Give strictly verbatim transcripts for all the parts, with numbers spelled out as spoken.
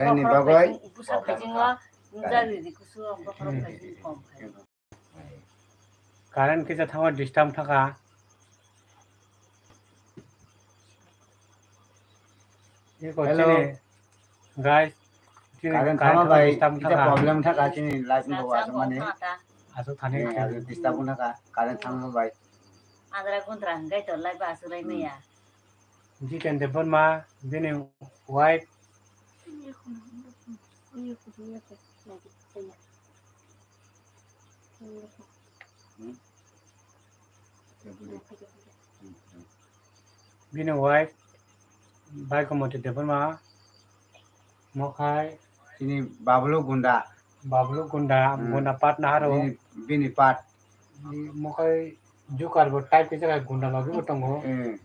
Ani bagwi. Busa phaijingo nujak riri kusu bokhorok phaijing kom khai. Current kisa thango disturb thaka. Eko Hello. Chini, guys, chini Current current thama thango bai disturb kisa thaka. Problem thaka chini light no Sa asuk mani. Thata. Asuk thani. Eh, asuk disturb thaka current thama bai. Adra guntra hingkai to light ba asuk lai maya. Jiten Debbarma, bini wife. Bini wife, Baikomoti Debbarma, mokhai. Chini Bablu Gunda. Bablu Gunda, Hmm. Gunda Patna haro. Bini, bini pat. Mokhai Jukar bo type kisa Gunda logi bo tongo. Hmm.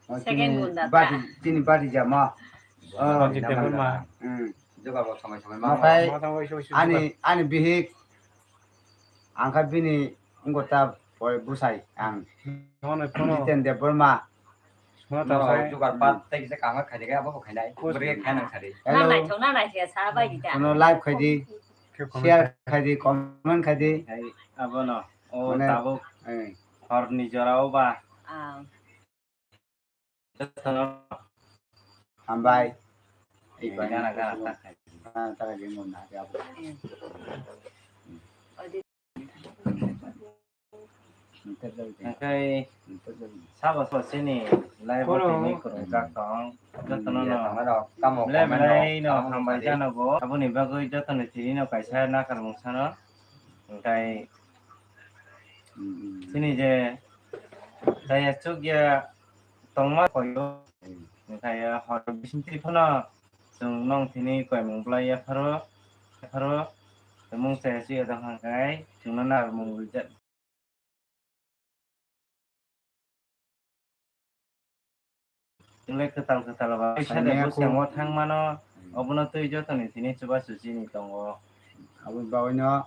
Oh, Second chini Gunda bati, ta. Chini bati jama. Oh, Ranjit Debbarma. Hmm. Jukar bo samai samai ma. Mokhai Mokhai ani, ani bihik. Angkha bini wngkha ta pore bwsai ang. Nono phone. Jiten Debbarma. Nono Nono sai. Jukar pat tei kisa kanga khaidi khe abo bo khainai. Kus- Bwrwi khe khainang sadi. Hello. Na naithok na naithok sa bai di ta. Nono live khaidi. Khe comment Share khai. Khaidi, comment khaidi. Hai, abono. O Mane, tabuk eh. Horni jorao ba. Ah. Hambai. Gana, gana, tak hai. Ah, tak hai, gana, gana, gana. Hingkai sabo so chini live o tini kwrwngjak tong. Jotono no belai belai no hambai jano bo. Aboni bagwi jotono tini no kaisa nakarmung sano. Hingkai chini je chaya chukya tongma koyo. Hingkai hor bisingtwi phano chwng nong tini koimung bwlai yapharo, yapharo. Mung chaya chukya tong hingkai chwngno nakarmung rijak. Tole kwtal kwtal ba. Saimaya sade bwskango thang mano, hmm. Obono twi jotoni tini chubachu chini tongo. Aboni bagwino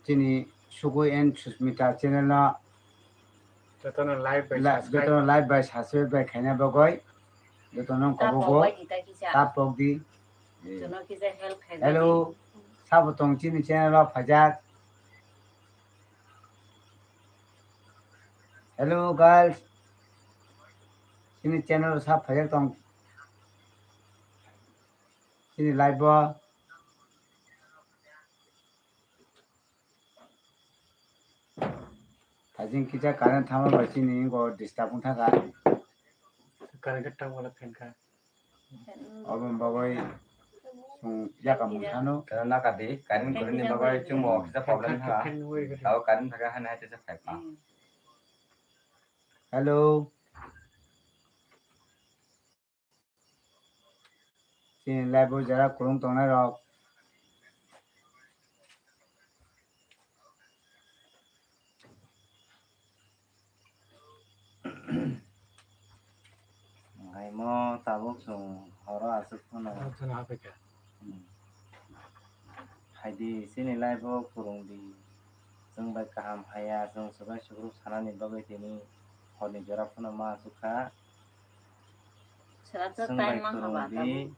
chini Sugoi and Susmita channel no jotono like bai la-, subscribe. Jotono like bai subscribe bai khaina bagwi jotono kobogo. Tapok bai di ta kisa. Tapok di. Jotono kisa help khaina di. Hello, sabo tong chini channel o phaijak. Hello guys, chini channel o sab phaijak tong, chini live o. Thajing kisa current thama bai chini go disturb wng thaka. Current khe tamo wala phan kha. Oboni bagwi chwng yaka mung thano. Naka di, current kwrwini bagwi chwngbo kisa problem thaka. Tao current thaka hana hai tesa phai pa. Hello. Chini live o jara kwrwng tongnai rok. Haimo tabuk chwng horo aswk phano. Haidi chini live o kwrwng di. Chwng bai kaham haya, chwng swbai sukruk sanani bagwi tini horni jora phano ma aswk kha. Chwng bai kwrwng di.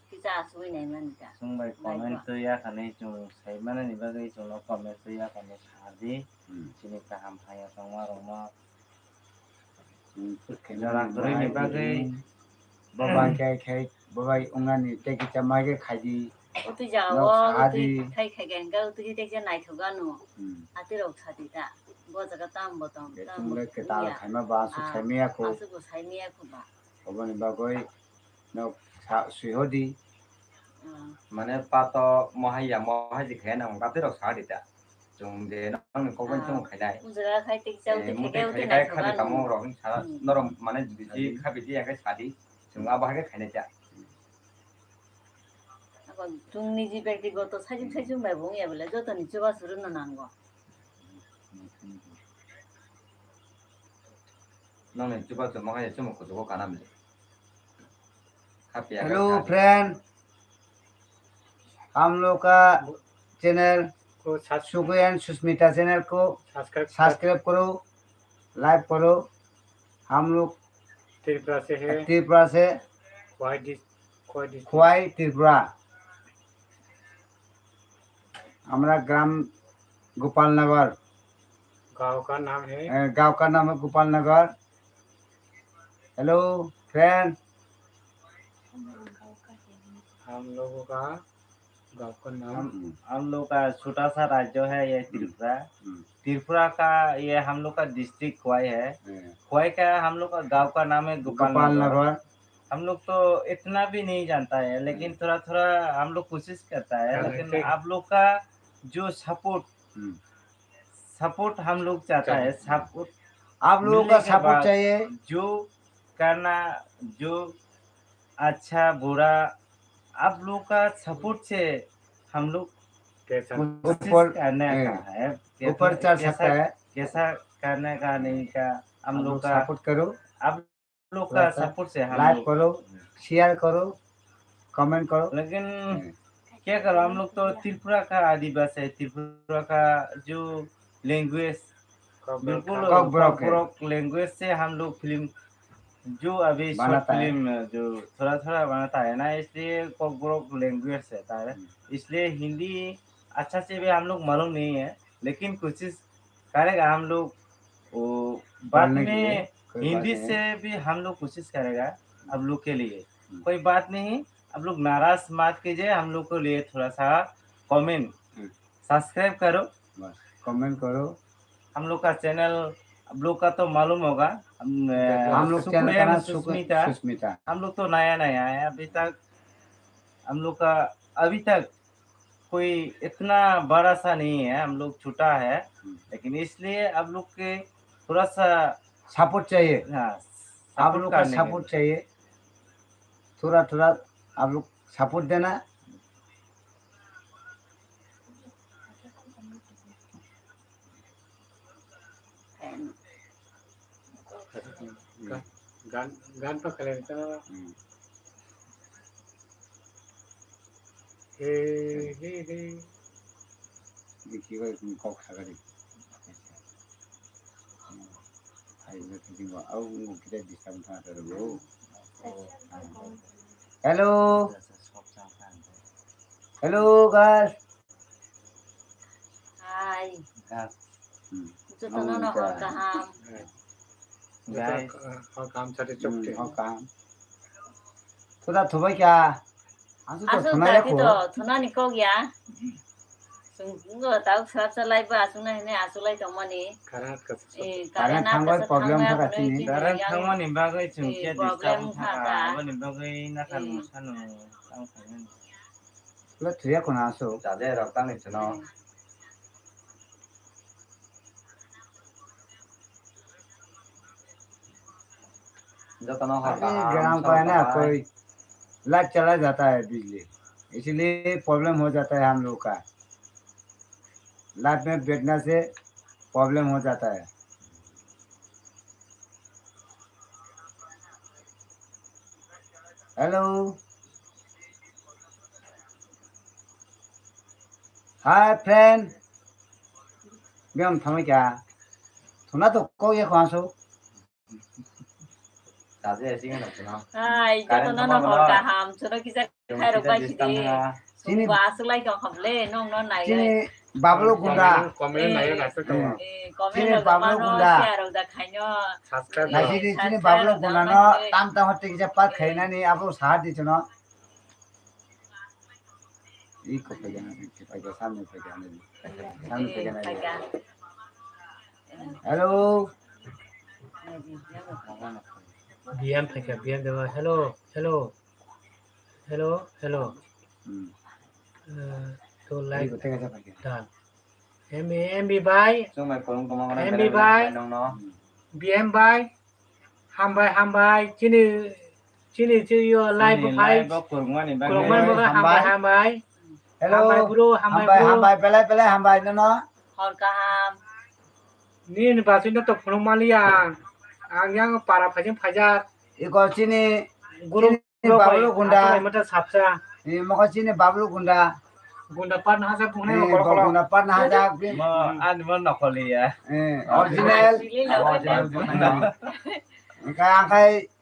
Kisa asugwi nai mani ta. Chwng bai comment twi yakhani chwng sai manani bagwi chwngno comment twi yakhani sa di. Hmm. Chini kaham haya tongma rokno. Hmm, jora kwrwini bagwi. Bo bai khai khai bo bai wngnani tei kisa mai khe khai di. Utwi jaga o utwi khai khai khe hwnkhe utwi khe tei kisa naithok gano. Hmm. Atwi rok sa di ta. Bo jaga tam bo tong tam. Chwng le kwtal khaima ba aswk sai maya kho. Aswk bo sai maya kho ba. Oboni bagwi nok sa swi hodi. Mane pato mohai ya mohai ji khe nang gatwi rok sa di ta. Chwng je nang ni kokbai chwng khainai. Ujra khai tik chau tik khai khai khabi tamo rok sa norok mane biji khabi di ya khai sa di. Chwng abo hai khe khainai ta. Chwng niji bektigoto sajwk sajwk bai bo wng ya bole joto ni chuba suru no nango. Nokni chuba chuba hai chumuk kuchugo kana mili. Hello friend, हम लोग का चैनल को सब्स- सुखी एंड सुष्मिता चैनल को subscribe subscribe करो, लाइक करो। हम लोग त्रिपुरा से है। त्रिपुरा से। वाई डी খোয়াই ডিস্ট্রিক্ট। খোয়াই ত্রিপুরা। আমরা গ্রাম গোপালনগর। গাঁও কা নাম হে? এ, গাঁও কা নাম হে গোপালনগর। Hello friend। हम लोगों का गांव का नाम। हम, हम लोग का छोटा सा राज्य है ये हम्म। त्रिपुरा। हम्म। त्रिपुरा का ये हम लोग का डिस्ट्रिक्ट खोवाई है। हम्म। खोवाई का हम लोग का गांव का नाम है गोपाल नगर। गोपाल नगर। हम लोग तो इतना भी नहीं जानता है, लेकिन हम्म। थोड़ा थोड़ा हम लोग कोशिश करता है, हाँ, लेकिन ठीक। आप लोग का जो सपोर्ट, हम्म। सपोर्ट हम लोग चाहता है, चाहते हैं। सपोर्ट आप लोगों का मिलने के सपोर्ट बाद चाहिए। जो करना, जो अच्छा बुरा, आप लोग का सपोर्ट से हम लोग कैसा? कोशिश ऊपर, करने हम्म। का है, ऊपर कैसा, चढ़ सकता कैसा, है। कैसा करने का नहीं का हम हम लोग लोग का, सपोर्ट करो। आप लोग थोड़ा का सा सपोर्ट से हम लाइक लोग करो, शेयर करो, कमेंट करो। लेकिन हम्म। क्या करो, हम लोग तो त्रिपुरा का आदिवासी है, त्रिपुरा का जो लैंग्वेज कॉकबरॉक बिल्कुल है। कॉकबरॉक है। कॉकबरॉक लैंग्वेज से हम लोग फिल्म जो अभी शॉर्ट बनाता है। फिल्म जो थोड़ा थोड़ा बनाता है ना, इसलिए कॉकबरॉक लैंग्वेज रहता है, हम्म। इसलिए हिंदी अच्छा से भी हम लोग मालूम नहीं है, लेकिन कोशिश करेगा हम लोग। वो बाद पढ़ने के लिए में कोई बात हिंदी नहीं है। से भी हम लोग कोशिश करेगा आप लोग के लिए। हम्म। कोई बात नहीं, आप लोग नाराज मत कीजिए, हम लोग को लिए थोड़ा सा कमेंट, हम्म। सब्सक्राइब करो। बस, कमेंट करो। हम लोग का चैनल आप लोग का तो मालूम होगा, हम, अ, हम लोग सुखू चैनल का एंड नाम सुखू सुष्मिता। सुष्मिता। हम लोग तो नया नया है, अभी तक हम लोग का, अभी तक कोई इतना बड़ा सा नहीं है, हम लोग छोटा है, हम्म। लेकिन इसलिए आप लोग के थोड़ा सा सपोर्ट चाहिए। हाँ, आप सपोर्ट लोग का करने के सपोर्ट लिए। चाहिए, थोड़ा थोड़ा आप लोग सपोर्ट देना। Gan, gan pa kalian itu. Hmm. He, he, he. Ini kira kok sagari. Hai, ini kira au, ini kita di sana ada dulu. Hello. Hello, guys. Hi. Guys. Hmm. Jotono no hor kaham. Guys. Hor kaham sari chokte. Hmm, hor kaham. Thuda thubai kya? Aswk to thunai tati ko. To thunani kok ya. Chwng tau swrapsa lai ba aswk na hwnwi aswk lai tongmani. Current kasa. Eh, current current thangbai kasa problem thangbai thaka hwnwi chini. Chini current yang, thangmani bagwi chwng eh, khe problem disturb thaka. Thaka. Aboni bagwi nakan, eh, mwsano tang phaimani. Lo thuya kono aswk. Chade rok tangni chwno. Jotono hor kaham, garam pa hai na, sabo kaham. Koi light chala jata hai bijli, isliye problem ho jata hai hum log ka, light mein baithne se problem ho jata hai. Hello. Hi, friend. Biang thamai kya? Thuna to kok ya kwan so. Taje sing na thuna. Hai, jotono no hor kaham, jotono kisa khairok bai sidi. Chini ba aswk lai tong ham le, nong no nai. Chini Bablu Gunda. Comment nai na aswk tong. Eh, comment chini rok Bablu mano, Gunda. Share rok da khaino. Subscribe rok. Nai sidi chini Bablu Gunda no tam tam hotte kisa pat khainani abo sahar di chwno. Iko phaikha, phaikha, samni phaikha, samni phaikha. Hello. Biyan phaikha, biyan dewa. Hello, hello. Hello, hello. Hmm. Eh, to like. Iko phaikha, phaikha. Dan. M B, M B bai. M B bai. B M bai. Hambai, hambai, chini, chini, chini yo live bo phai. Live bo kwrwngmani bagwi. Kwrwngmani bagwi hambai, hambai. Hello. Hambai bro, hambai bro. Hambai, hambai, belai, belai hambai nono. Hor kaham. Nini basui no to phunuk mali ang. Ang yang para phaijing phaijak. Iko chini, guru chini Bablu Gunda. Aswk lai mata sapsa. Eh, mokol chini Bablu Gunda. Gunda Patna Haja buhnai mokol kolo. Gunda Patna Haja. Mo, ani mo nokoli ya. Eh, original. Original. Engkai, engkai,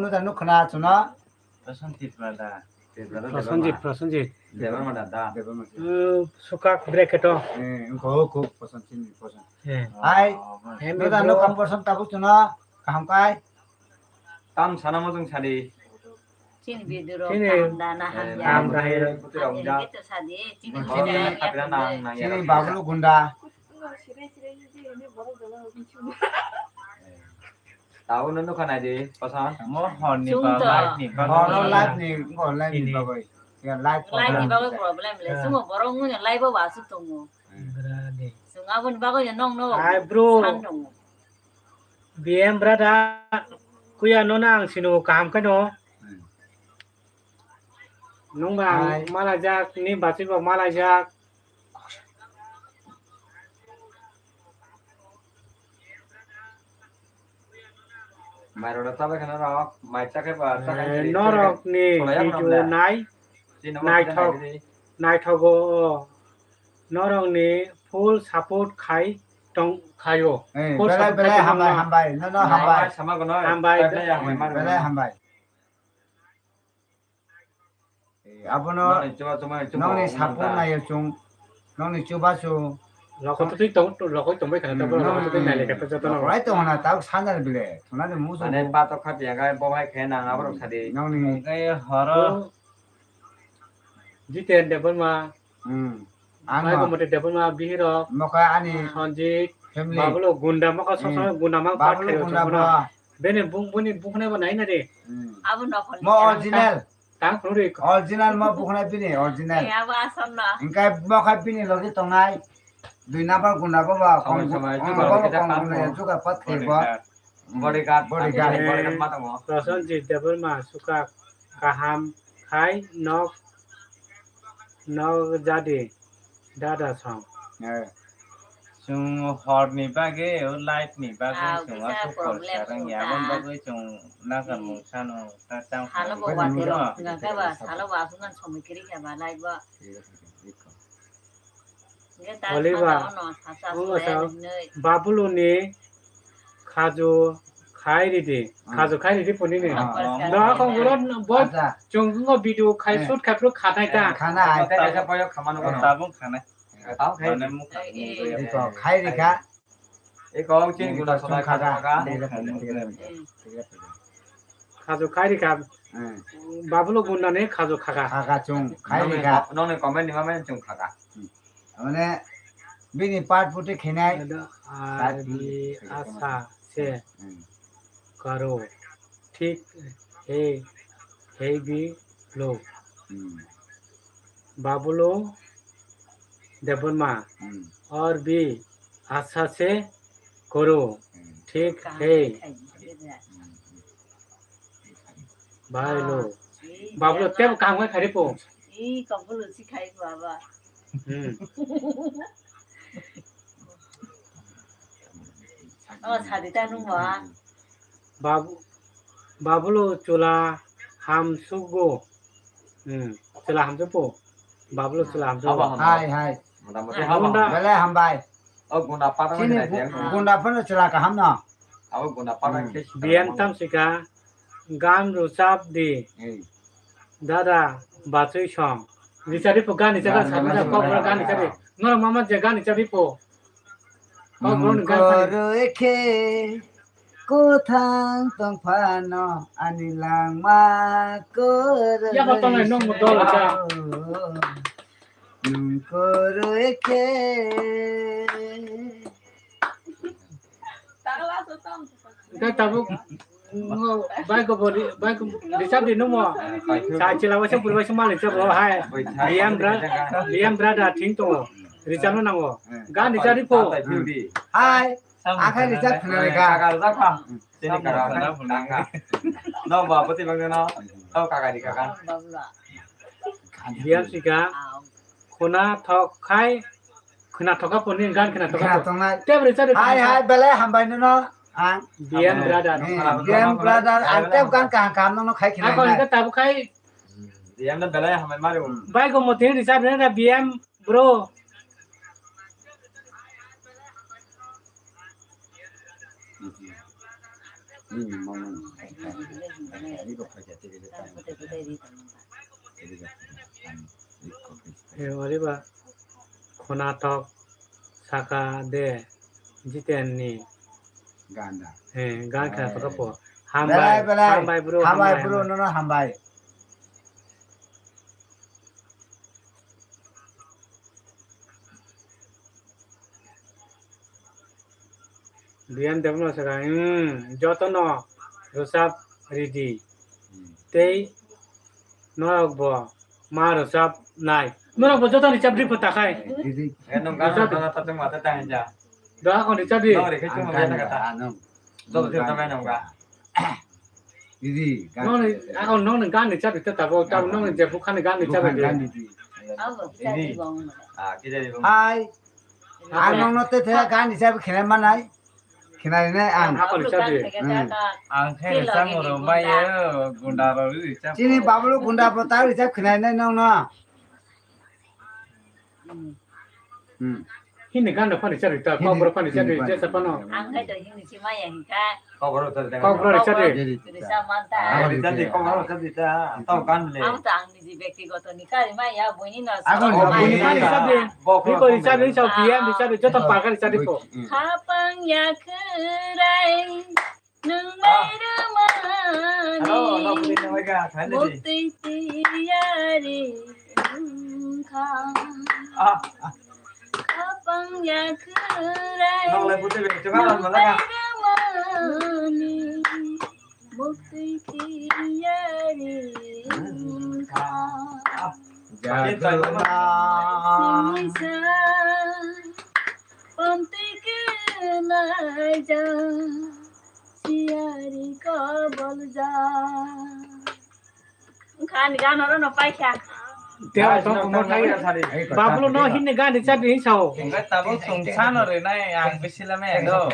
no da nuk khna chuno. Prasanjit Prada. Debbarma. Prasanjit, Prasanjit. Debbarma da, da. Debbarma. Eh, Sukak bracket o. Eh, wngkha, oh, kok Prasanjit ni Prasanjit. Eh. Hai. Oh, no da nuk kha Prasanjit tabuk chuno. Kaham kai. Tam sana mo jung sadi. Chini biduro chini kaham da na hamya. Kaham da hai. Chini Babulu Gunda. Tao no nukha nai di, kosa. Mo hor ni ba, live ni ba. Hor no live ni, hor live ni bagwi. Ya, live ni bagwi problem le. Chungo borok wngya live o ba asuk tongo. Chwng aboni bagwi no nong no. Ai bro. San tongo. B M brother, kuya no na ang sino kaham kano. Nung ba ang malajak, ni bachwi bo malajak. Mairok da chabai khana rok, mai chakhai ba, chakhai. Eh, norok ni video nai, naithok, naithogo. Norok ni full support khai tong khaio. Eh, full belai, support belai khai tong hambai, hambai, no, no, hambai. Hambai, belai hambai. Eh, abono nongni support naio chwng, nongni chubachu. Lokotwi tong, lokotwi tongbai khana, hmm, tabuk lokotwi nailai kha jotono. Lokotwi tong hana, tabuk sanjani bile, thunani musu. Mane batok kha piya khe, bo hai khe nang aborok sadi. Nongni. Horo. Jiten Debbarma. Hmm. Ano. Ai, Gomoti Debbarma bihirok. Moka ani Sanjit, family. Babulu Gunda moka sosok Gunda mang pat khayo Gunda chwngno. Bini bung, bini bung khna bo nai na de. Hmm. Abo nokol. Mo original. Tang khuri. Original mo bung khna bini original. Eh, abo asol no. Engkai moka bini logi tongnai. Dui number Gunda bo ba. Samai, samai, juga pat khayo bo. Bodyguard, bodyguard, bodyguard ma tongo. Prasanjit Debbarma Sukak kaham khai nok, nok jadi dada song. Eh. Chwng hor ni bagwi, o live ni bagwi chwng aswk problem khorsa rwngya, aboni bagwi chwng nagar mung sano ta tang salo bo watero, hwnkhe ba salo bo aswk nang somoi kwrwi kha ba live bo. Oliba, Babuluni khaju khai ridi, khaju khai ridi phunini. No, kong guro bo chwng ngo video khai shoot khai phuru khanai ta. Khana ai. Tabung khanai. Iko khai rikha. Iko chini guna sona khaga. Khaju khai rikha. Hmm. Babulo Gundani khaju khaga. Khaga chwng khai rikha. Nongni comment ni mamani chwng khaga. Hmm. Mane bini part photo khenai. Asa se karo thik he he bi lo. Hmm. Babulo Debbarma, hmm, or bi Acha se koro. Thik hai. Bhai lo. Bablo tebo kaham khai khari po. Ih, kabulo si khai baba. Hmm. Oh, sadi ta nung wa. Babu, babulo chula hamsugo. Hmm, chula hamsupo. Babulo chula hamsugo. Haba hambai. Hai, hai. Motamoti haba hambai. Belai hambai. Oh, gunda para. Chini gunda para chula kaham no. Abo gunda para. Hmm. Biyan tam sika. Gan rwchap di. Dada, bachwi song. Richari po gan richari. Gan, gan, gan. Kokborok gan richari. Norok mama je gan richari po. Kokborok ni gan. Koroi khe kothang tongphano ani langma koroi. Ya, ba tongnai nong mo dol ja. Nung koroi khe. Hingke tabuk, ngo, bai ko bo ri-, bai ko risap di nung mo. Sa chila waisa puri waisa malik sa bo hai. Liam bra-, Liam brother thing tongo. Risap no nango. Gan risap ri po. Hai. Akhai risap khna re ga. Sini kara tangka. No ba poti bang no. Tau kaka di kaka. Liam sika. Khuna thok khai. Khwnathok kha phone ni gan khwnathok kha. Khwnathok nai. Tep ri chari. Hai, hai, belai hambai nono. Ang. B M brother. Eh, B M brother, ang tep gan kaham kaham nono khai khwna. Ako nai. Hingke tabuk khai. B M no belai hambai mari. Bai go mo tin ri chari na B M bro. Eh, oriba. Khwnathok saka de Jiten ni. Ganda. Eh, gan khwnathok kha po. Belai, hambai, belai. Hambai bro, hambai hambai, bro, hambai. Nono hambai. Biyan debno saka, hmm, jotono rwchap ridi. Hmm. Tei norok bo ma rwchap nai. Norok bo joto ni chap ri pho takhai. Ridi. Eh, nung gan rwchap rwchap ta chwng mata ta hinja. Da kon rwchap ri. Nung rwchap ri. Joto thil ta mai nung ga. Ridi, gan. Nong ni, ako nong ni gan ni chabi ta tabo, tabo nong ni je bukha ni gan ni chabi. Bukha ni gan ni di. Abo, ridi. Chabi bong. Ah, kija di bong. Hai. Ang nong no te te gan ni chabi khenai manai. Khenai nai ang. Ako ni chabi. Hmm. Ang khe sa moro mai yo, gunda ro ri chabi. Chini babulu gunda bo ta ri chabi khenai nai nong no. Hmm. Hini gan da phani chari ta, hini, kokborok phani chari, hini jesa phano. Ang hai to hini si maya hingka. Kokborok chari ta. Kokborok chari. Risa manta. Ah, risa di kokborok chari ta. Tau gan le. Ang to ang niji bektigoto ni kari maya, buini no. Ako ni buini phani chari. Bini ko chari sa, B M chari, joto pakari chari ko. Khapang ya kherai. Nung mai rwmani muktwi tiyari wngkha. Khapang ya khwrai nung mai rwmani muktwi tiyari wngkha. Singsa pontwi kwnai jang. Siyari kobol ja. Wngkha ani gan oro no paikha. Tei tong komo thai. Babulo no hini gan ri chadi sao. Wngkha tabuk chwng sano rinai ang bisi lamaya do.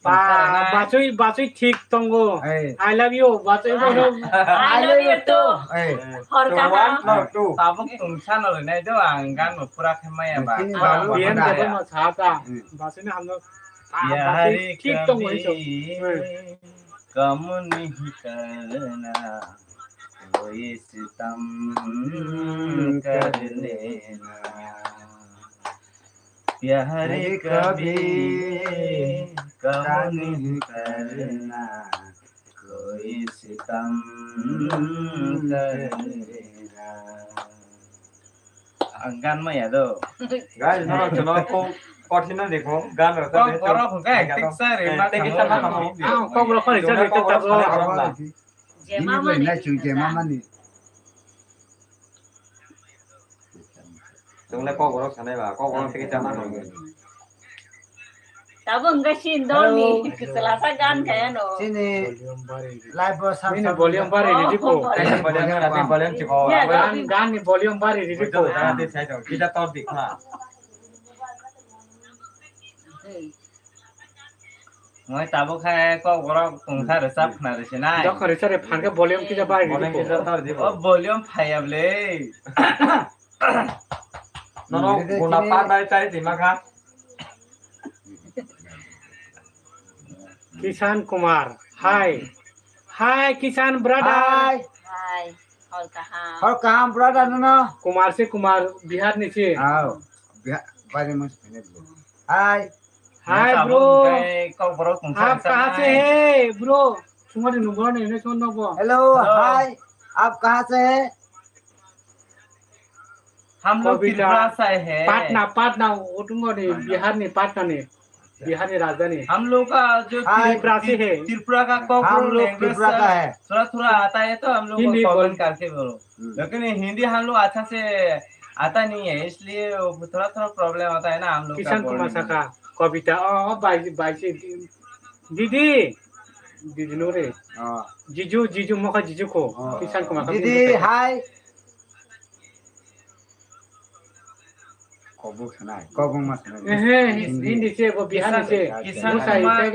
Ba, bachwi, bachwi thik tongo. Hey. I love you, bachwi bono. I love you too. Hey. Hor kaha. Tabuk chwng sano rinai do ang gan no pura khe maya ba. Sini babu B M kada. Debo no sa ta. Hmm. Bachwi ni hamno. Yari thik tongo hinwi. Kamuni karna koi sitam karne na. Pyari kabhi kamuni karna koi sitam karne na. Ang gan maya do. Guys, no, no, no, ko, kothina dekho, gan rata dekho. Kokborok hwnkhe acting sa ri ma tamo. Ah, kokborok khani sa ri ta bo. Jema mani. Chwng le kokborok sanai ba, kokborok tei jema mani. Tabuk hwnkhe chini dolni kwchwlasa gan khaiyano. Chini live o sam Nini sam volume bari ridi ko. Volume bari ridi ko. Gan, gan ni volume bari ridi ko. Kita tor di kha. Moi tabuk hai kok borok tungsa rwchap khna rwsinai. Dokha rwchap re phan khe volume kisa bari ridi ko. Volume kisa tor di ko. O volume phaiya ble. Nono guna pa nai chai di ma kha. Kishan Kumar, hi. Hi, Kishan brother. Hi. Hi. Hor kaham. Hor kaham, brother, nono. Kumar se Kumar, Bihar ni se. Aw, Bihar, bari mo se. Hi. Hi, bro. Kok borok tungsa. Aap kahan se hai, bro? Sumari nunggu ni, ini sono bo. Hello, hi. Aap kahan se hai? हम लोग त्रिपुरा से है। Patna, Patna, utungo ni, Bihar ni, Patna ni, Bihar ni rajdhani। हम लोग का जो त्रिपुरा से है। त्रिपुरा का कोकण हम लोग त्रिपुरा का है। थोड़ा थोड़ा आता है तो हम लोग को comment करके बोलो। लेकिन हिंदी हम लोग अच्छा से आता नहीं है, इसलिए थोड़ा थोड़ा problem आता है ना हम लोग का। Kishan Kumar Saka, Kobita, oh, oh, bai, bai, si, didi, didi no re। Jiju, jiju, mokha jiju ko। Kishan Kumar, didi, hi। Kobok sanai, kobok ma sanai. Ehe, Hindi se, bo Bihar se। Kishan Kumar,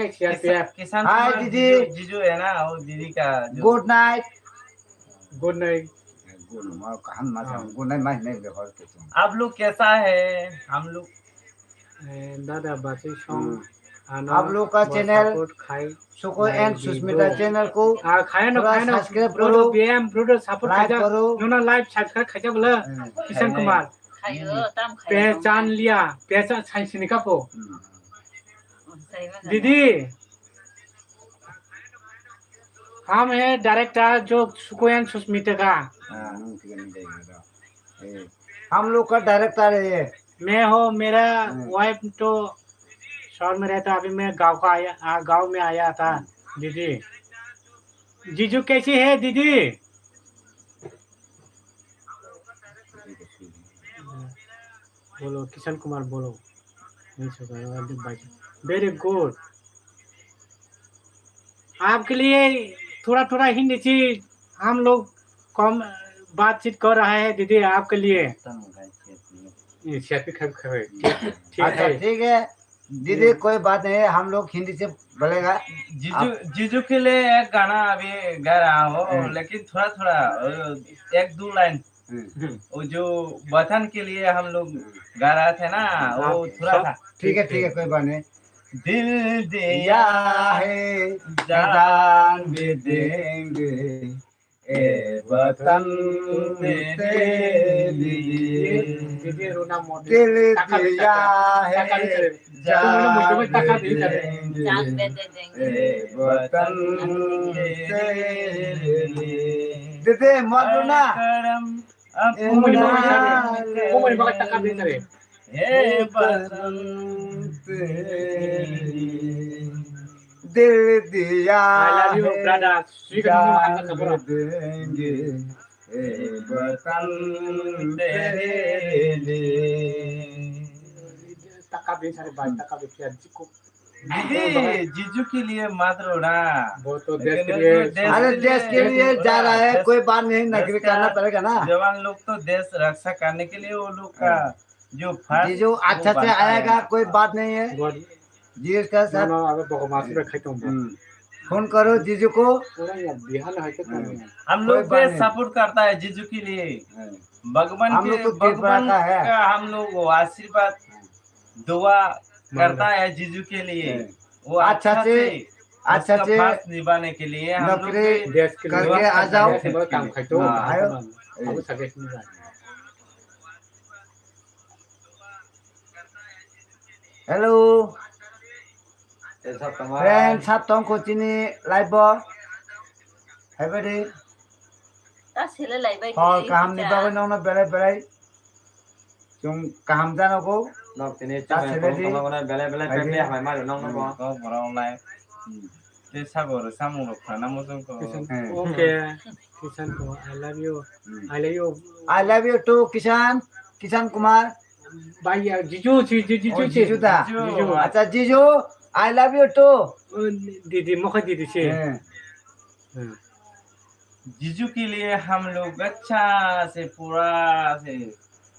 Kishan Kumar, didi। Jiju, jiju hai na, wo didi ka jo. Good night। Good night। Good night, ma kaham ma kaham, good night ma hinai bole hor ke tum. आप लोग कैसा है? हम लोग। Dada bachai song। आप लोग का channel Suku and Susmita channel को थोड़ा subscribe करो, B M bro support like करो। Nono live subscribe khaijak bole। Kishan Kumar। Pehchan liya, pehchan sai sini kapo। Didi, हम है डायरेक्टर जो सुकु एंड सुष्मिता का। हम लोग का डायरेक्टर है ये। मैं हो, मेरा वाइफ तो शहर में रहता, अभी मैं गांव का आया, आ, गांव में आया था। दीदी, जीजू कैसी है दीदी? बोलो किशन कुमार, बोलो। Very good। आपके लिए थोड़ा थोड़ा हिंदी से हम लोग कम बातचीत कर रहा है दीदी, आपके लिए। ये शेयर भी खा-, खा-, ठीक, ठीक है। अच्छा, ठीक है। दीदी, कोई बात नहीं है, हम लोग हिंदी से बोलेगा। जीजू, आप जीजू के लिए एक गाना अभी गा रहा हूँ, लेकिन थोड़ा थोड़ा, एक दो लाइन। वो जो वतन के लिए हम लोग गा रहा था ना, वो थोड़ा सा। ठीक है, ठीक है, कोई बात नहीं। दिल दिया है, जान भी देंगे। ए वतन तेरे लिए दिल दिया है, जान भी देंगे। ए वतन तेरे लिए। दीदी, मत रो ना। ए वतन तेरे लिए। दिल दिया है, जान भी देंगे। ए वतन तेरे लिए। दीदी, जीजू के लिए मत रो ना। वो तो देश के लिए। अरे, देश के लिए जा रहा है, कोई बात नहीं, नौकरी करना पड़ेगा ना। जवान लोग तो देश रक्षा करने के लिए वो लोग का जो first जीजू अच्छा से आएगा, कोई बात नहीं है। जीजू का साथ। फोन करो जीजू को। हम लोग भी सपोर्ट करता है जीजू के लिए। भगवान के, भगवान का हम लोग आशीर्वाद, दुआ करता है जीजू के लिए। वो अच्छा से, अच्छा से निभाने के लिए हम लोग भी करके आ जाओ। Hello. Friend, sab tong ko chini live bo. Hai badi. Ta sele lai bai. Hor kaham ni bagwi nongno belai belai. Chwng kaham jano ko. Nok tini ta sele di. Belai belai pekle hamai mari nongno bo. Ko borok lai. Tei sago rw samung rok khana muchung ko. Okay, Kishan Kumar, I love you. I love you. I love you too, Kishan. Kishan Kumar. Bhaiya, Jiju, Jiju, Jiju, Jiju da. Jiju. Acha, Jiju. I love you too. Didi, mokhe didi se. Hmm. Hmm. जीजू के लिए हम लोग अच्छा से पूरा से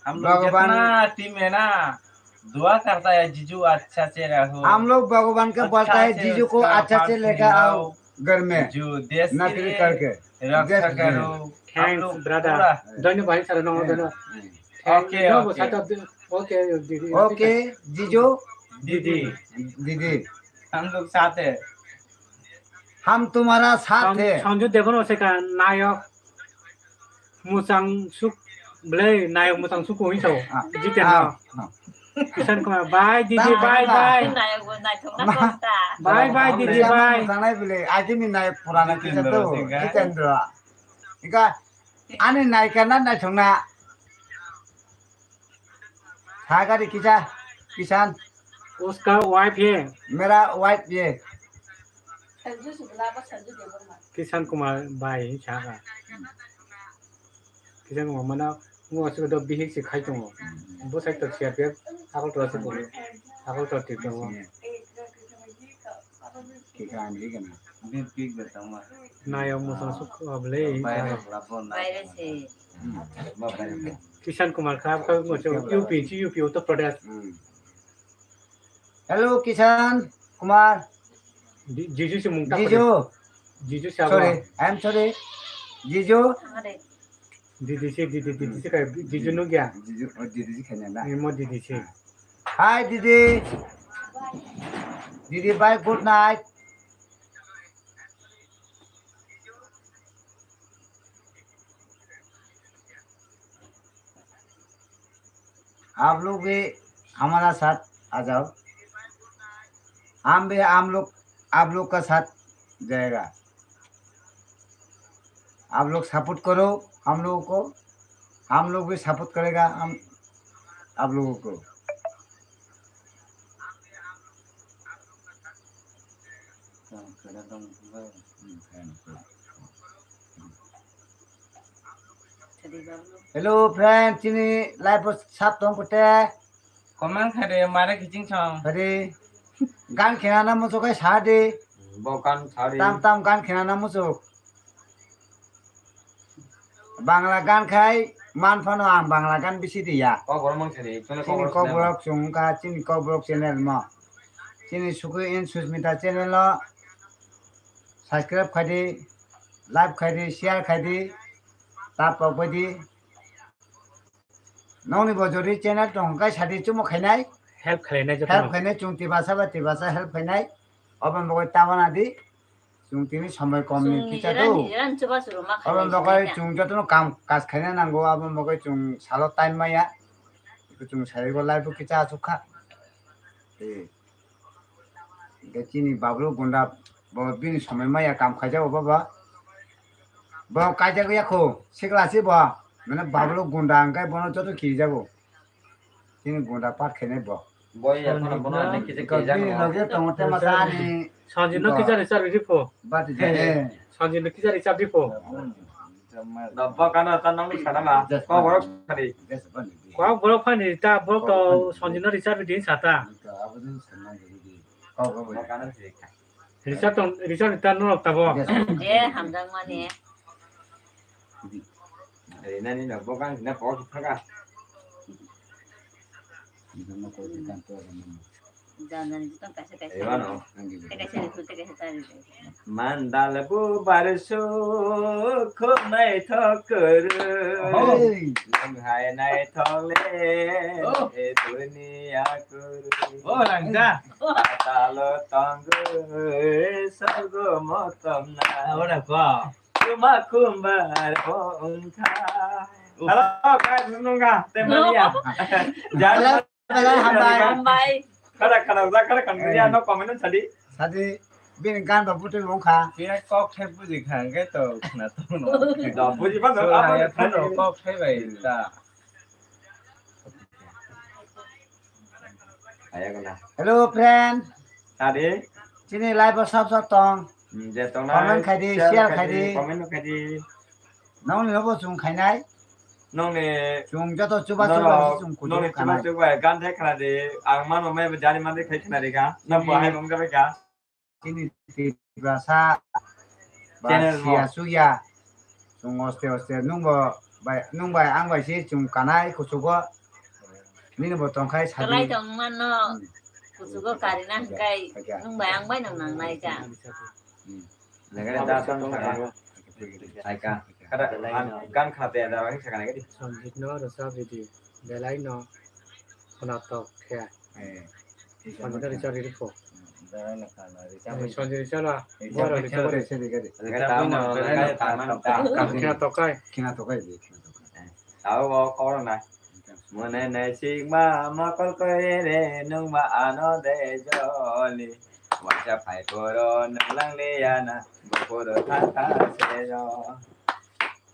हम लोग भगवान जितना टीम है ना, दुआ करता है जीजू अच्छा से रहो, हम लोग भगवान का बोलता है जीजू को अच्छा से लेकर आओ घर में, जो देश के लिए रक्षा करो। Thanks brother. धन्यवाद sir, no, धन्यवाद। Okay, okay, जीजू। दीदी। दीदी। हम लोग साथ है। हम तुम्हारा साथ है। संजू देवन ओसेका नायक मुचांगसुक, बोले नायक मुचांगसुक को हिंसा हो। जितेंद्र। किशन कुमार, bye दीदी, bye bye। Bye bye दीदी, bye। Muchang nai bole, agini nayok purana kisa to, Jitendra. Ika, ani naikha na naithokna. Sagari kisa, Kisan. उसका wife है। मेरा wife ये। Kisan Kumar bhai saka. Kisan Kumar mana ngo se do bihik se khai tongo. Bo sai to siya pe akol to se bo. Akol to ti tongo. Nayok muchang suk ablei. Baire se. Kisan Kumar kha, kha muchang U P, chi U P Uttar Pradesh. Hello, Kisan Kumar. Jiju se mung ta. Jiju. Jiju se. Sorry, I am sorry. Jiju. Didi se, didi, didi se kai, Jiju no gya. Jiju, oh, didi se kanya na. Mo didi se. Hi, didi. Didi, bye, good night. आप लोग भी हमारा साथ आ जाओ, हम भी हम लोग आप लोग का साथ जाएगा। आप लोग सपोर्ट करो हम लोगों को, हम लोग भी सपोर्ट करेगा हम आप लोगों को। Hello friend, chini live o sap tong kote. Comment khaide mare kiching song. Hari gan khena na muchuk kai sa de. Bo gan sa de. Tam tam gan khena na muchuk. Bangla gan khai man phano ang Bangla gan bisi riya. Kokborok mang sari, chini kokborok chini sinema. Kokborok chungkha, chini kokborok channel mo. Chini Suki and Susmita channel o subscribe khaidi, like khaidi, share khaidi, tap pok baidi. Nongni bo jori channel tong khai sadi chumo khainai. Help khainai joto. Help khainai chung tibasa ba tibasa help khainai. Obo bagwi tabana di. Chung tini somoi kom ni kicha do. Obo bagwi chung jotono kam kaj khaina nango, abo bagwi chung salo time maya. Chung saigo life o kicha asuk kha. Eh. Ge chini babru gunda bo bini somoi maya kam khaijao baba. Bo kaijak ya kho, sikla si bo. Mane babru gunda angkai bono joto kijago. Chini gunda part khainai bo. Boy, ya, kono bono ane kisa kisa bini loge tongo te masa ani. Sanjino kisa reserve di pho. Bati jane. Sanjino kisa reserve di pho. Dabba kana ta nang sana ma. Kokborok sari. Kokborok phani ta borok to Sanjino reserve di sata. Kokborok kana sari. Richard tong, Richard ta norok tabo. Je hamjak mani. Rinani no bokan na pok thaka. Janani tong kaisa kaisa. Ewa no. Te kaisa ni te kaisa ta. Mandal bubar suk khum naithok kwrwi. Hey. Lung hai naithok le. Oh. E duniya kwrwi. Oh, rangda. Patalo tongwi sorgo motom na. Ora ko. Tuma kumbar bongkha. Hello, guys, nungga, temania. Hello, hello, hambai. Hambai. Kada, kada, kada, kada, kada, ya, no comment sadi. Sadi, bini gan ba buti bongkha. Kira kok thep buji kha, ke to, na to no. Do buji ba, no, apa, ya, phone kok thep bai ta. Hello, friend. Tadi. Chini live o sab sab tong. Hmm, je tong comment khai di, share khai di, comment khai di. Nong ni lobo chung khainai. Nongni chwng joto chuba chuba norok, chwng kuchuk nongni chuba kanai. Chuba gan thai khna di, ang mano mai jani mande khai khna di kha. Nang bo hai bong jabai kha. Chini Tiprasa ba channel mo. Siya suya. Chwng oste oste nungbo bai, nung bai ang bai si chwng kanai kuchugo. Nini bo tongkhai sadi. Kalai tong mano. Hmm. Kuchugo karina hwnkhe nung bai ang bai nang nangnai ja. Hmm. Nagari da tong saka. Aika. Kada ang gan khate da ang saka nagari. Sanjit no rasa bidi. Belai no. Khona tok khe. Eh. Sanjit no rasa bidi ko. Belai no khana rasa bidi. Sanjit rasa la. Eh, bora rasa bidi. Nagari da tong saka. Khina tokai. Khina tokai. Tao bo koro na. Mone naisik ma mokol kore re nung ma ano de joli. Waisa phai koro nung lang le ya na, bo koro thang thang se yo.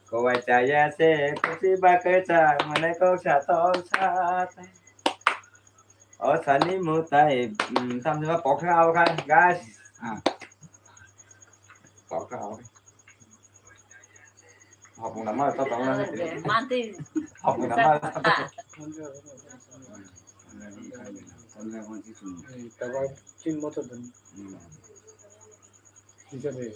Kowai chaya se kusi ba ke cha mone kok sa tong sa. O sani mutai, mm, tam jima pokha awa khan, guys. Ah. Pokha awa. Hopung nama ta tong na. Manti. Hopung nama ta tong. Tawa chin motor dan. Hmm. Bisa deh.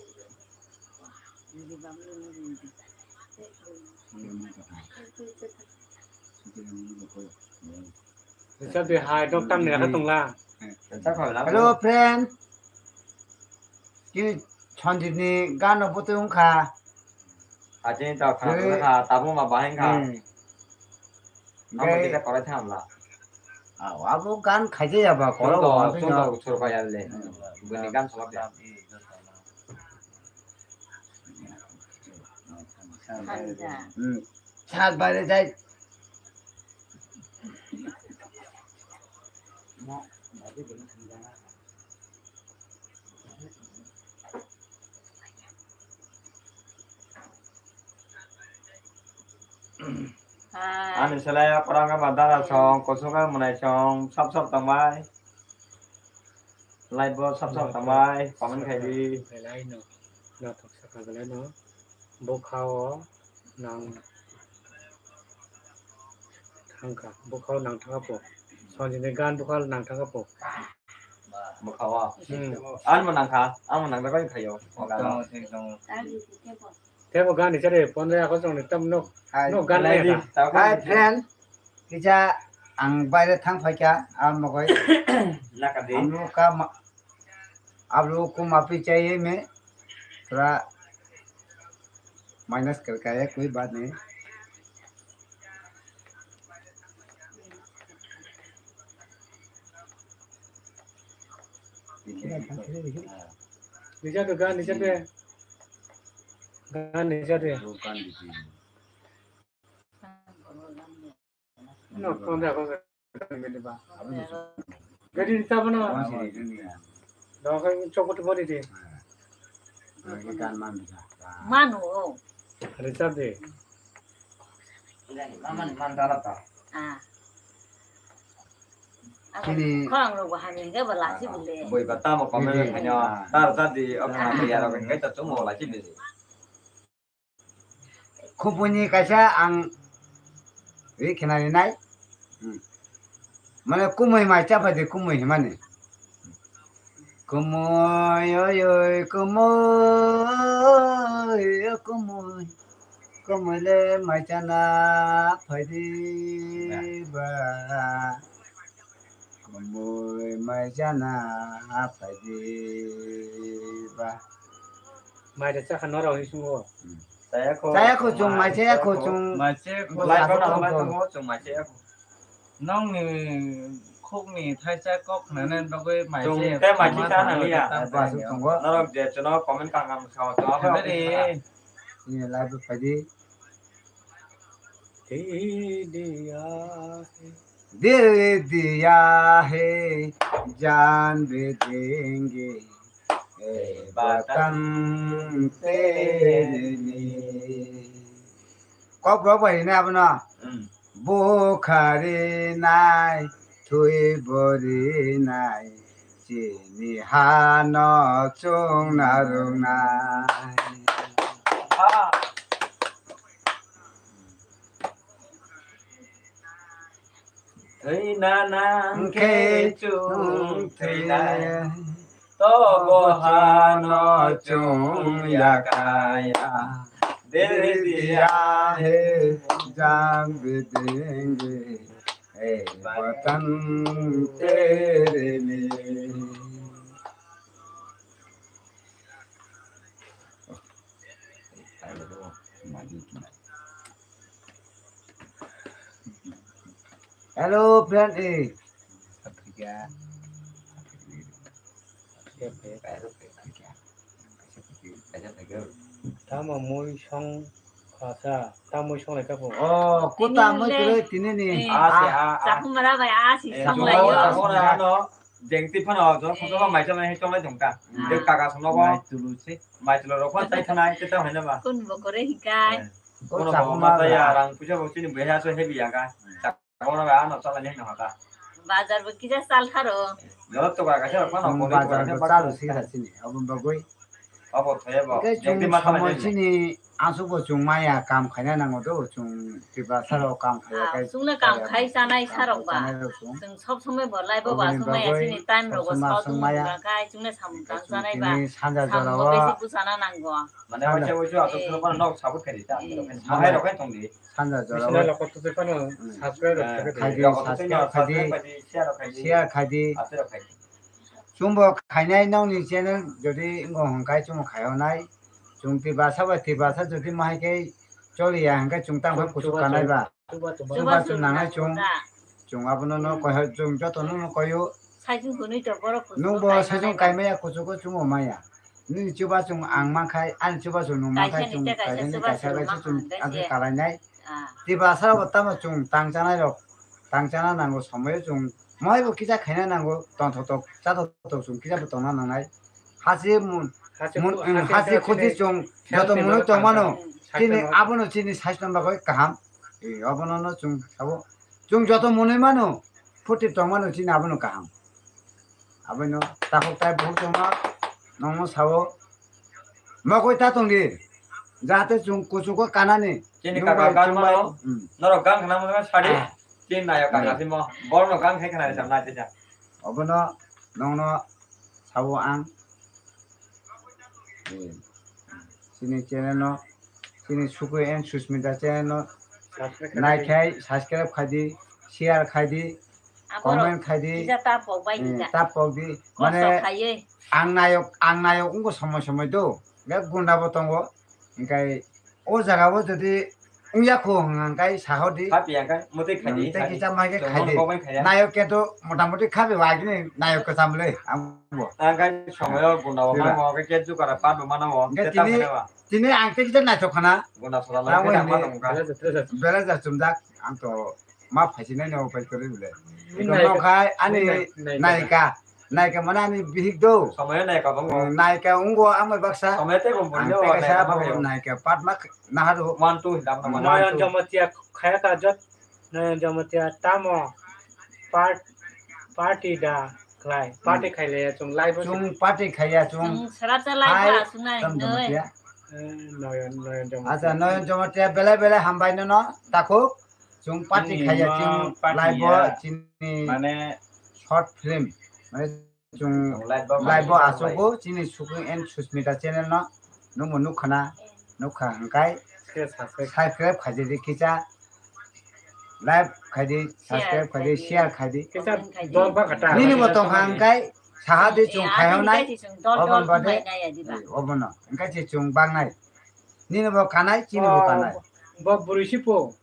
Bisa deh, hai, dok tam ni rakha tong la. Hello, friend. Kini Sanjit ni gan no butui wngkha. Achini ta khana tongkha, tabuk ma bahai wngkha. Hmm. Namo tei kita korai thamla. Aw, abo gan khaijaya ba, korok chwng to, chwng to chwng to chwng to ya le. Hmm. Bini gan salak ya. Hmm. Sat bare jai. Ani selai o kwrwngkha ba dara song, kuchukha mwnai song, sap sap tongbai. Live bo sap sap tongbai, comment khai di. Belai no, nathok sakha belai no. Bwkha o nang thangkha, bwkha o nang thangkha po. Sanjini gan bwkha o nang thangkha po. Bwkha o. Hmm. Ang bo nangkha, ang bo nangkha bai khaio. O gan o. Tei bo gan ni chari pondro August ni tam nok, nok gan lai kha. Hi friend, kisa ang baire thang phaikha, ang mogoi. Nakadi. Ang nuk ka ma-, Ablo kum api chahiye me, thoda minus karka hai, koi baat nahi. Nicha pe ga, nicha pe. Ga, nicha pe. No, tonde ako gari ba. Gari rita bana. Dong ka chokot bori de. Manu. Rita de. Ah. Kini khorang rok bo hamya hwnkhe bo lachi bole. Boi ba tamo comment khaino. Tar ta di o kha ya rok hwnkhe to chumo lachi bole. Khumui ni kaisa ang ri khna rinai. Hmm. Mane kumui mai cha phai di kumui himani. Kumui, oi, oi, kumui, o kumui. Kumui le mai chana phai di ba. Kumui mai chana phai di ba. Mai da chakha norok hinwi sungo. Chaya kho. Chaya kho chwng, mai chaya kho chwng. Mai chaya kho. Lai kono lai tongo chwng mai chaya kho. Nokni khukni thaisa kok khnana bagwi mai chaya kho. Chwng tei mai chaya kho nang liya. Ba su tongo. Norok je chwngno comment kang kang sao chwngno. Ni live phai di. दिल दिया है, दिल दिया है, जान भी देंगे, ए वतन तेरे लिए. Kok rok bai hwnwi abono. Hmm. Bukhari nai, thwi bori nai, chini hano chwng narwknai. Ah. Thwina nang khe chwng thwinai. Tobo hano chwng yakaya. Dil diya hai jaan bhi denge. Hey, watan tere liye. Hello, friend. Eh. Tamo mui song khasa, tamo mui song lai kapo. Oh, kuta mui tini le. Tini ni. Eh, ah, ah, ah. Chakmara bai ah, si eh, song lai yo. Jengti phano, jor khosok mai chalai, chalai thong ta. Hmm. De kaka song no. Mai tulu se. Mai tulu rok phano chai thanai, khe tamo hai na ba. Kun bo kore hikai. Eh. Kono bo ma ta ya, rang puisa bo chini buya so heavy ya ga. Chakmara bai ano chalai ni no ta. Bazar bo kisa sal tharo. Jor to kaka se phano. Hmm, bazar bo chalu si ra chini. Abun bagoi. Abo thaya bo. Hingke jengti chwng ma thanai somoi chini aswk bo chwng maya kam khaina nango do, chwng Tiprasa rok kam khaiya. Ah, kai chwngno kam chaya khai bo. Chanai kam sarok khai ba. Chanai rok chwng. Chwng sob somoi bo lai bo. Oboni ba chwng maya bagwi chini time rok bo sob somoi sok chwng maya. Wngkha khai chwngno samung tang chwng chanai ba. Tini sanja samung jora bo o. Besi buchana nango. Mane sanja. Waisa waisa aswk eh. Sono nok sabut khai di ta. Eh. Sanja. Mahai rok khai tong di. Sanja jora o. Bisna loko tu phano hmm. Subscribe rok khai di. Khai di, rok khai di, subscribe khai di. Share rok khai di. Share khai di. Aswk rok khai di. Chwngbo khainai nokni channel jodi wngkha hwnkhe chwngbo khaionai. Chwng Tiprasa bai Tiprasa jodi mahai khe choliya hwnkhe chwng tamo khe kuchuk kanai ba. Chubachu nangnai chwng. Chwng abono no koi chwng jotono no koio. Nungbo saichung kaimaya kuchugo chwngbo maya. Nini chubachu ang mankhai, ani chubachu nung mankhai chwng kaisa kaisa chwng agwi kalainai. Tiprasa rok tamo chwng tang chanai rok, tang chana nango somoyo chwng mohaibo kisa khaina nango, tongthok tok, chathok tok chwng kisa bo tongna nangnai. Hasi mun, hasi mun, khu-, hasi hasi khoti chwng joto munwi tongmano, chini abono chini saichung bagwi kaham. Eh, abono no chwng sabo. Chwng joto munwi mano, phuti tongmano chini abono kaham. Abono takhuk tai bukhuk tongma, nongno sabo. Mokoi ta tongdi, jahate chwng kuchugo kanani. Chini kaka gan mano, hmm. Norok gan khna mano sadi. Ah. Chini nayok kaka simo, borno gan khai khna sam nai tesa. Abono nongno sabo ang. Eh, chini channel no, chini Sukui and Susmita channel no subscribe khai nai di. Khai, subscribe khai di, share khai di, aborok comment khai di. Kisa tap pok bai eh, di ta. Tap pok di. Kosto mane khai ye. Ang nayok, ang nayok wngkha somoi somoi do. Ga gunda bo tongo. Hingkai o jaga o jodi wngya kho hwnkha hwnkhe sahodi. Khapi ya khe, mwtwi khai di, hmm, tei khai di. Kisa mai khe chwng khai di. Bono kok bai khai ya. Nayok khe to motamoti khapi wagini nayok kwcham le, ang bo. Ang khai somoyo gunda bo mango, khe khe jukara pat bo mano bo, hingke khe tamo tini, ba. Tini ang tei kisa naithok khana. Gunda sora lai khe ang ma tong kha. Belai ja chumjak, ang to ma phaisi nai no pai kwrwi bole. Iko no khai ani nai, nai, nai, nayika. Naika mane ani bihik do. Somoyo naika bang. Hmm, naika wngkha ang bai baksa. Somoyo tei bang. Ang boni tei kaisa naika bang. Naika patma nahadu. One two dam na one. Noyon Jamatia khaya ta jot. Noyon Jamatia tamo part, party da khlai. Party hmm. Khaile chwng live o chwng party khaiya chwng. Chwng sara cha live hai, a sunai tam noi. Jamatia. Eh, Noyon, Noyon Jamatia. Acha, Noyon Jamatia belai belai hambai nono takhuk. Chwng party khaiya chini chwng ma party live o ya. Chini mane short film. Mane chwng live bo asogo chini Sukui and Susmita channel no nungbo nukha na, nukha hwnkhe subscribe khaidi kisa, like khaidi, subscribe khaidi, share khaidi. Kisa dol ba kata. Nini bo tongkha hwnkhe saha di chwng khaiyonai. Obono bade obono hwnkhe se chwng bangnai. Nini bo kanai, chini bo kanai. Bo bwrwi si po.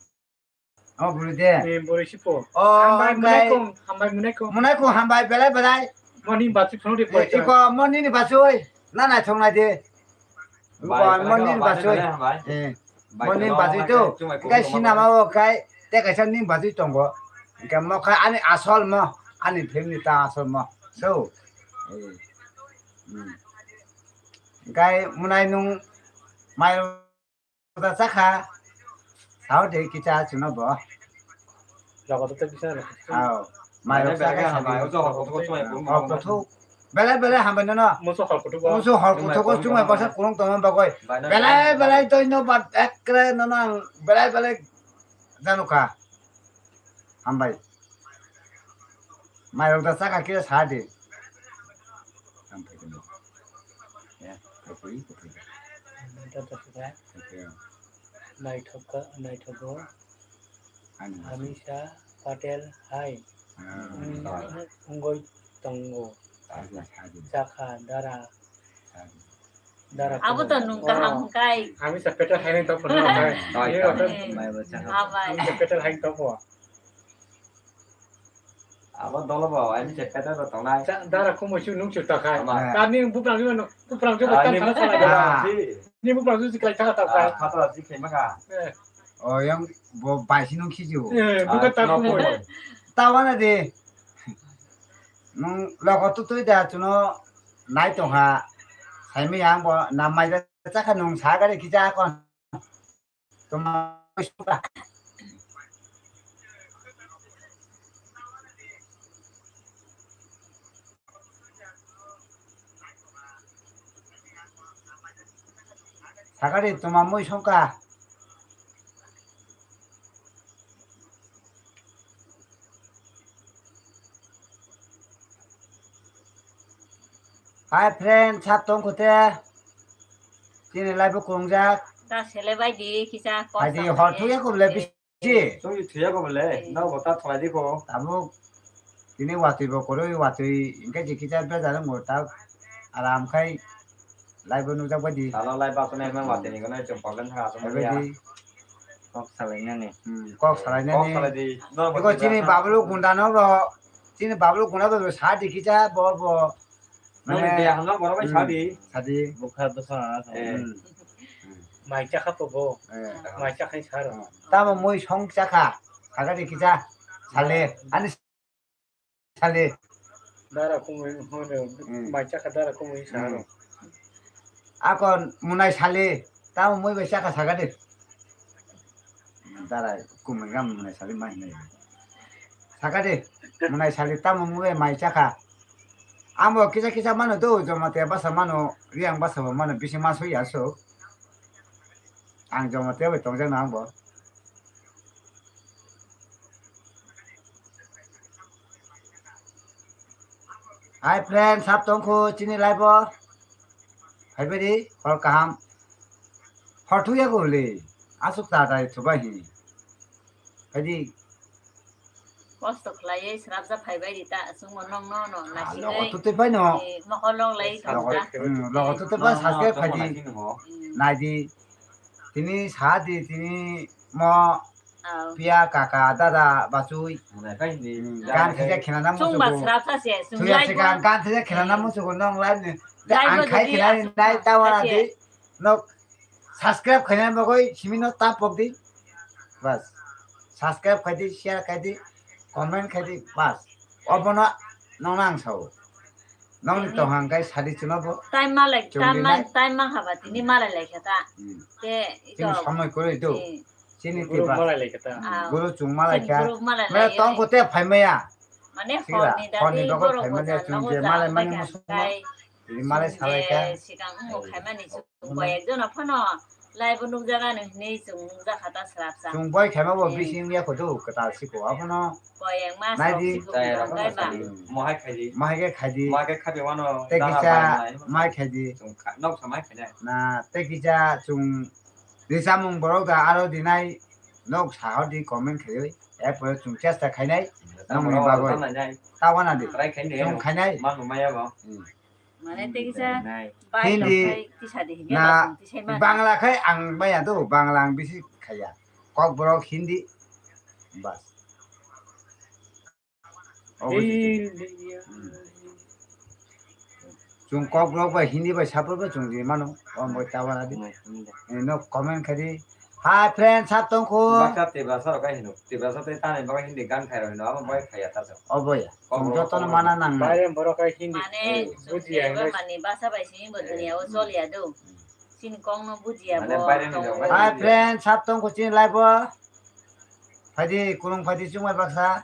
Oh, bwrwi de. Eh, bwrwi si po. Oh, hambai munai kong, hambai munai kong. Munai kong hambai belai belai. Moni bachwi phano de. Eh, iko moni ni bachwi. Na nai thong nai de. Iko moni ni bachwi. Eh, moni ni bachwi to. Kai sinama o kai te kaisa ni bachwi tongo. Kai mo kai ani asol mo, ani family ta asol mo. So. Eh. Hmm. Kai munai nung mai Kota chakha. Sao de kicha chuno bo. Logo to kisa lo. Ao. Mai rok chakha sadi. Belai belai hambai nono. Musu hor kuthuk o chumai basa kurung tongma bagoi. Belai belai doino bad ekre nono ang belai belai janukha. Hambai. Mairok da chakha khe sa di. Ang phai tongmo. Ya, phai tongmo, phai tongmo. Ang phai tongmo. Naithok kha, naithogo. Ani Hamisa Patel hai. Ah, wngwi tongo. Sa di, sa di. Chakha dara. Sa di. Dara. Abo to nung kaham kai. Hamisa Patel hai nang tongphano kai. Hamisa Patel hai nang tongphano. Abo dolo bo, Hamisa Patel bo tongnai. Dara kumui su nung su takhai. Kami buprang ju, buprang ju. Ni buprang ju siklai thaka takhai. Khatra siklai maka. O yang bo baisi nung khiju. Buka ta kumui. Tawana de. Nung logo tutui da chuno nai tongha. Saimi yang bo namai da chakha nung sagari kija kon. Tuma Sakari tuma mui songkha. Hi friend, sab tong khute. Chini live o kungjak. Da sele bai di kisa. Hai di, hor thuya ko bole bisi. Chungi thuya ko bole. Eh. Nang bo ta tholai di ko. Tabuk tini watwi bo kwrwi watwi hingke je kisa bejaro mo ta aram khai. Live o nukjak bai di. Talo live aswk nai man watwi ni gwnai chwng problem thang aswk. Bai di. Kok salainani. Hmm, kok salainani. Kok salai di. Eko chini Bablu Gunda no bo, chini Bablu Gunda bo sa di kisa bo bo. Nang de hamna borok bai sa di. Sa di. Bukha bwsa. Eh. Hmm. Mai chakha po bo. Eh. Mai chakhai saro. Tamo mui song chakha. Saga di kisa. Sale. Ani Sale. Dara kumui hono, hmm, mai chakha dara kumui saro. Hmm. Ako munai sale, tamo mui bai chakha saga de. Dara kumui gam munai sale mai hinai. Saga de, munai sale tamo mui bai mai chakha. Amo kisa kisa mano do, Jamatia basa mano, Riang basa bo mano, bisi maso ya so. Ang Jamatia bai tongjakno ang bo. Hi friend, sab tongkhu chini live o. Phaibai di, hor kaham. Hor thuya go le. Asuk ta dai thubai hi. Phai di. Kosto khlaiwi srapsa phaibai di ta, chwngbo nokno no naisingwi. Logo tutwi phai no. Mokol lok lai thangkha. Logo tutwi phai saske phai di. Nai di. Tini sa di, tini mo. Piya kaka dada bachui. Gan thajak khena nang musugo. Thuya se gan, gan thajak khena nang musugo nong live ni. Ang khai khena ni nai tawa di. Nok subscribe khaina bagwi simi no tap pok di. Bas. Subscribe khai di, share khai di, comment khai di. Bas. Obono nong nang sao. Nongni tong hang kai sadi chwngno bo. Time malai, time man, time man haba tini malai lai kha ta. Te ito. Chini samai kwrwi do. Chini tiba. Malai lai kha ta. Guru chung malai kha. Mane tong ko te phai maya. Mane honi dagi borok phai maya chung je malai mani musumo. Tini malai salai kha. Sikang mo khai mani chung. Koyek jono phano live o nukjaga no hinwi chwng nukjakha ta srapsa. Chwng boi khaima bo bising ya kho do kwtal siko abono. Koyek mas rok siko. Mohai khaidi. Mohai khe khaidi. Mohai khe khabi wano. Tei kisa mai khaidi. Nok samai khaidi. Na tei kisa chwng di chamung borok da aro dinai nok sahor di comment khaiwi. Erpore chwng chesta khainai. Nokni bagwi. Tawana di. Chwng khainai. Manu maya bo. Mane tei kisa bai Hindi rok khai tisa di hinwi na ba chwng tisai mano. Bangla khai ang maya do, Bangla ang bisi khaya. Kokborok Hindi bas. Obo se chwng. Hindi, ya. Hmm. Chwng Kokborok bai Hindi bai Sapborok bai chwng di mano. O moi tawana di. Hmm, hmm. Eh, no comment khai di. Hi friend, sab tong kho. Baksa Tiprasa rok kai hino. Tiprasa tei tani bagwi Hindi gan khai rok hino. Abo bai khaya ta. Obo ya. Chwng jotono mana nang nai. Baire borok kai Hindi bujiya hinwi. Mane chwng mani basa bai simi bo duniya o choliya do. Chini kok no bujiya bo. Hi friend, sab tong kho chini live o. Phaidi, kulung phaidi chwng bai baksa.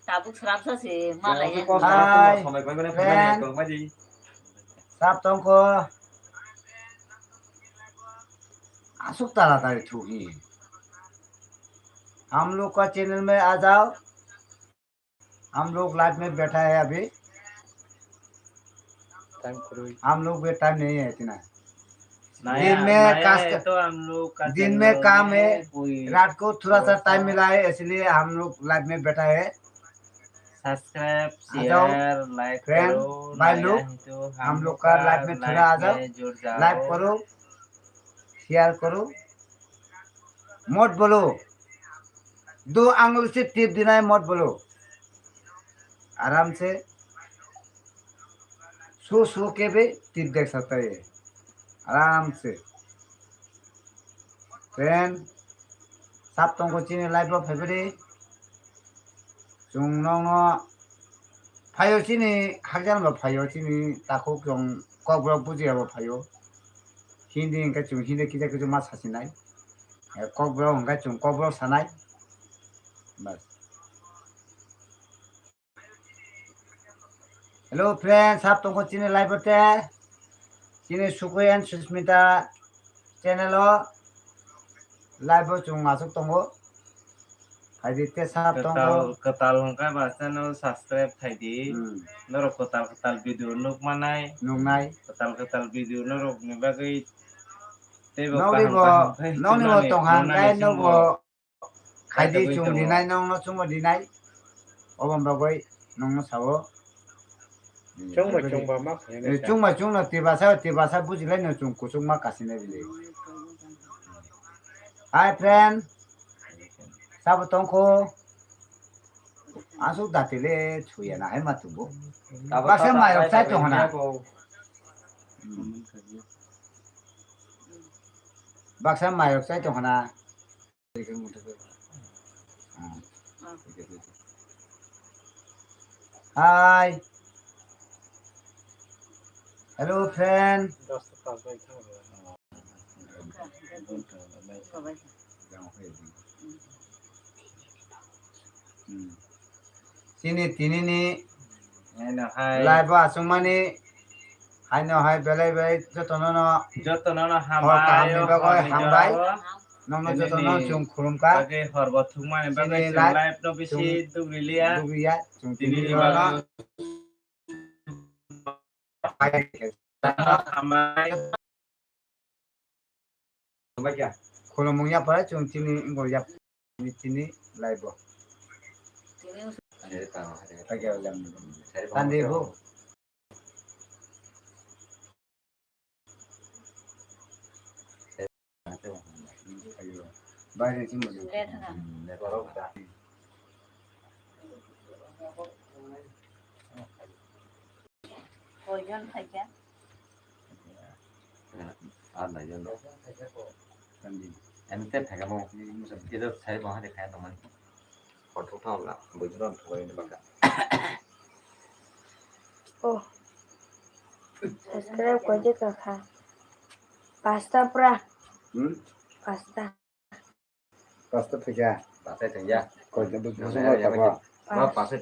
Tabuk srapsa se malai ya. Hi friend. Sab tong kho. Asuk taratari thu hi. Hum log ka channel mein aa jao. हम लोग लाइफ में बैठा है अभी। टाइम करो। हम लोग भी टाइम नहीं है इतना। नया, दिन में नया कास्ट है तो हम लोग का दिन में चैनल काम है, कोई रात को थोड़ा सा टाइम मिला है, इसलिए हम लोग लाइफ में बैठा है। सब्सक्राइब, आ जाओ, शेयर, लाइक फ्रेंड, करो, भाई नया लोग, है तो हम लोग का लाइफ में थोड़ा आ जाओ, में जुड़ जाओ। लाइक करो, शेयर करो, मत बोलो, दो आंगुल से टिप देना है, मत बोलो। आराम से सो सो के भी टिप देख सकता है, आराम से। Friend, sab tongkho chini live o phaiphri. Chwng nokno phaio chini hakjan bo phaio chini takhuk chwng kokborok bujiya bo phaio. Hindi hwnkhe chwng Hindi kisa kisa ma sasinai. Eh, kokborok hwnkhe chwng kokborok sanai. Bas. Hello friends, sab tongkho chini live o te. Chini Sukui and Susmita channel o live o chwng aswk tongo. Phaidi te sab tongkho. Kwtal, kwtal hwnkhe ba channel subscribe khaidi. Hmm. Norok kwtal kwtal video nukmanai. Nuknai. Kwtal kwtal video norokni bagwi teibo nokni kaham bo, kaham khe nokni bo tongha hwnkhe nogo. Khaidi chwng rinai, nokno chwngbo rinai. Oboni bagwi nokno sao. Chwngma chwngba ma khainai. Eh, chwngma chwngno tibasa, tibasa bujilai no chwng kuchuk ma kasinai bili. Hi friend. Sabo tongkho. Aswk datile chuya na hai ma tubo. Baksa mayok chai tongkhana. Baksa mayok chai tongkhana. Hi. Hello, friend. Chini tinini live o aswkmani haino hai belai belai jotono no jotono no hor kaham ni bagwi hambai. Nokno jotono chwng khulumkha. Bagwi horbo thwngmani bagwi chini chwng live no bisi dugri liya. Dugriya chwng tini ni bagwi. Khulumung ya pore chwng chini wngbo ya chini live o. Tandi bu. Koijon phaikha? Ar naijon. Ani te phaikha mo. Kisa sai bo hari khai tongmani. Kothok thang la, buijo thang thang ni baka. Oh. Subscribe koi de kha. Pasta pura. Hmm? Pasta. Pasta phaikha. Pasta phaikha. Koi de buijo thang thang. Ma pasta.